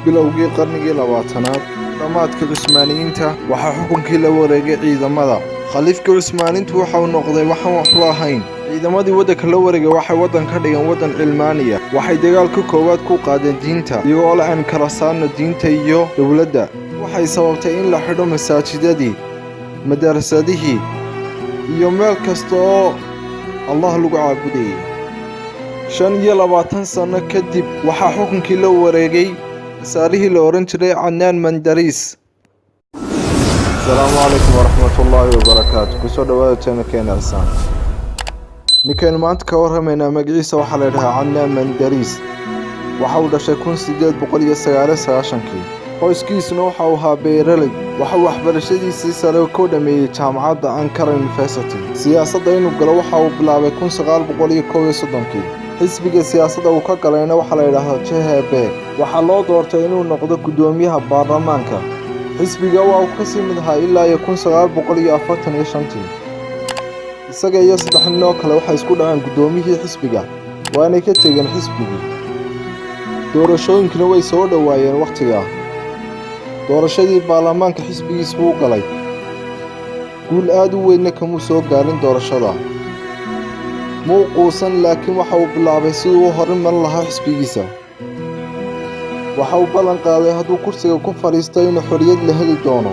Bilowgii qarnigii 20aad, dhammaadkii Cusmaaniyiinta, waxaa xukunkii la wareegay ciidamada. Khaliifkii Cusmaaniyiintu waxa uu noqday waxaan waxba ahayn. Ciidamadii waddanka la wareegay waxay waddan ka dhigeen waddan cilmaaniya. Waxay dagaalka koowaad ku qaadeen diinta, iyagoo leh aan kala saarno diinta iyo dowladda. Waxay sababtay in la xidho masaajidadii, madarasadihii iyo meel kasta oo Allah lagu caabudayay. 25 sano kadib waxaa xukunkii la wareegay wasaarihii la oran jiray Cadnaan Menderes. Asalaamu calaykum waraxmatullaahi wabarakaatu. Kusoo dhawaada channelkeena Cisaan. Ninkaynu maanta ka warramaynaa magaciisa waxaa la yidhahaa Cadnaan Menderes. Waxa uu dhashay 1899-kii. Qoyskiisuna waxa uu ahaa beeraley. Waxa uu waxbarashadiisii sare ku dhameeyey jaamacadda Ankara University. Siyaasadda inuu galo waxa uu bilaabay 1931-kii. Xisbiga siyaasadda uu ka galayna waxaa la yidhaahdaa CHP. Waxaa loo doortay inuu noqdo guddoomiyaha baarlamaanka. Xisbiga waa uu kasii mid ahaa ilaa iyo 1945-tii. Isaga iyo saddex nin oo kale waxay isku dhaceen guddoomiyihii xisbiga, waanay ka tegeen xisbigii. Doorashooyinkuna way soo dhowaayeen wakhtigaa. Doorashadii baarlamaanka xisbigiis wuu galay. Guul aad u weynna kamuu soo gaarin doorashada. Muu quusan, laakiin waxa uu bilaabay siduu u horumarin lahaa xisbigiisa. Waxa uu ballan qaaday hadduu kursiga ku fadhiisto inuu xorriyad la heli doono.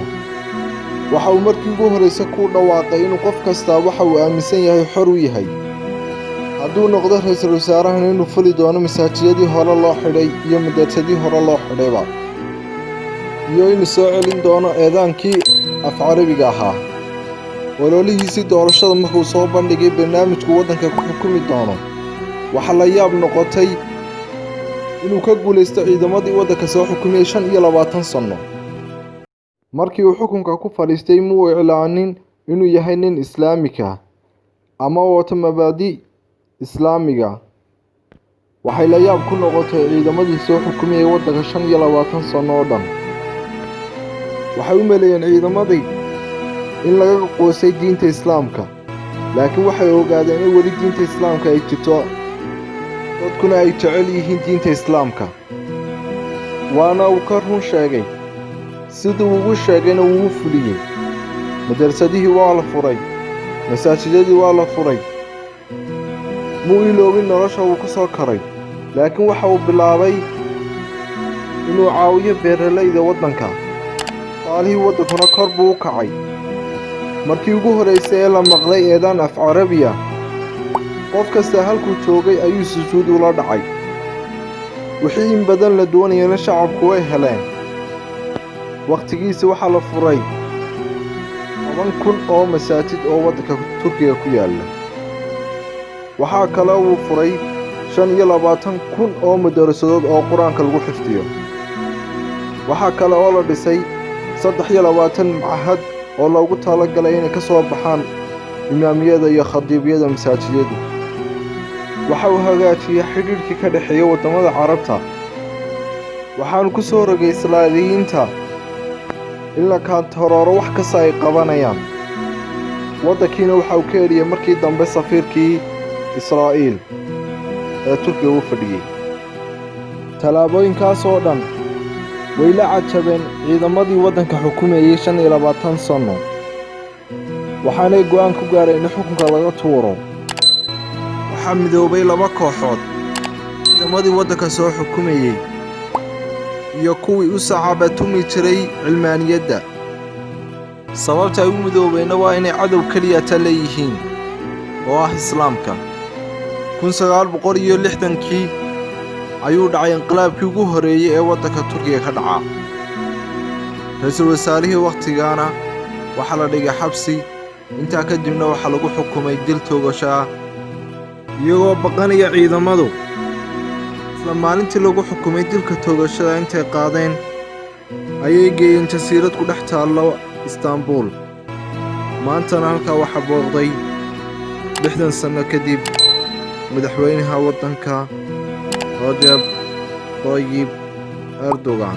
Waxa uu markii ugu horreysay ku dhawaaqay inuu qof kastaa waxa uu aaminsan yahay xor u yahay. Hadduu noqdo ra'iisul wasaarahana inuu fuli doono masaajidadii hore loo xidhay iyo madrasadii hore loo xidhayba. Iyo inuu soo celin doono eedaankii af Carabiga ahaa. Ololihiisii doorashada markuu soo bandhigay barnaamijku waddanka ku xukumi doono, waxaa la yaab noqotay inuu ka guulaysto ciidamadii waddanka soo xukumayay 25 sano. Markii uu xukunka ku fadhiistay muu iclaanin inuu yahay nin Islaamika ama wato mabaadi' Islaamiga. Waxay la yaab ku noqotay ciidamadii soo xukumayay waddanka 25 sano oo dhan. Waxay u maleeyeen ciidamadii in laga quusay diinta Islaamka, laakiin waxay ogaadeen in weli diinta Islaamka ay jirto, dadkuna ay jecel yihiin diinta Islaamka. Waana uu ka run sheegay. Siduu ugu sheegayna wuu u fuliyey. Madrasadihii waa la furay, masaajidadii waa la furay. Muu iloobin nolosha uu ku soo koray, laakiin waxa uu bilaabay inuu caawiyo beeralayda waddanka. Dhaqaalihii waddankuna kor buu u kacay. Markii ugu horreysay ee la maqlay eedaan af Carabiya, qof kasta halkuu joogay ayuu sujuud ula dhacay. Wixii in badan la doonayana shacabku way heleen. Wakhtigiisa waxaa la furay 10,000 oo masaajid oo waddanka Turkiga ku yaalla. Waxaa kale uu furay 25,000 oo madarasadood oo Qur-aanka lagu xifdiyo. Waxaa kale oo la dhisay 23 machad oo loogu talagalay inay ka soo baxaan imaamiyada iyo khadiibyada masaajidadu. Waxa uu hagaajiyey xidhiidhkii ka dhexeeya waddamada Carabta. Waxaanu ku soo rogay Islaaliyiinta in la kaantarooro wax kasta ay qabanayaan. Waddankiina waxa uu ka eriyey markii dambe safiirkii Israa'iil ee Turkiga u fadhiyey. Tallaabooyinkaas oo dhan way la cajabeen ciidamadii waddanka xukumayay 25 sano. Waxaanay go'aan ku gaareen in xukunka laga tuuro. Waxaa midoobay laba kooxood: ciidamadii waddanka soo xukumayay iyo kuwii u sacabatumi jiray cilmaaniyadda. Sababta ay u midoobeenna waa inay cadow keliya ta leeyihiin oo ah Islaamka. 1960-kii ayuu dhacay inqilaabkii ugu horreeyey ee waddanka Turkiga ka dhaca. Ra'iisul wasaarihii wakhtigaana waxaa la dhigay xabsi, intaa kadibna waxaa lagu xukumay dil toogasho ah, iyagoo baqanaya ciidamadu. Isla maalintii lagu xukumay dilka toogashada intay qaadeen ayay geeyeen jasiirad ku dhex taallo Istaanbul. Maantana halkaa waxaa booqday 60 sano kadib madaxweynaha waddanka, Rajab Tayyip Erdogan.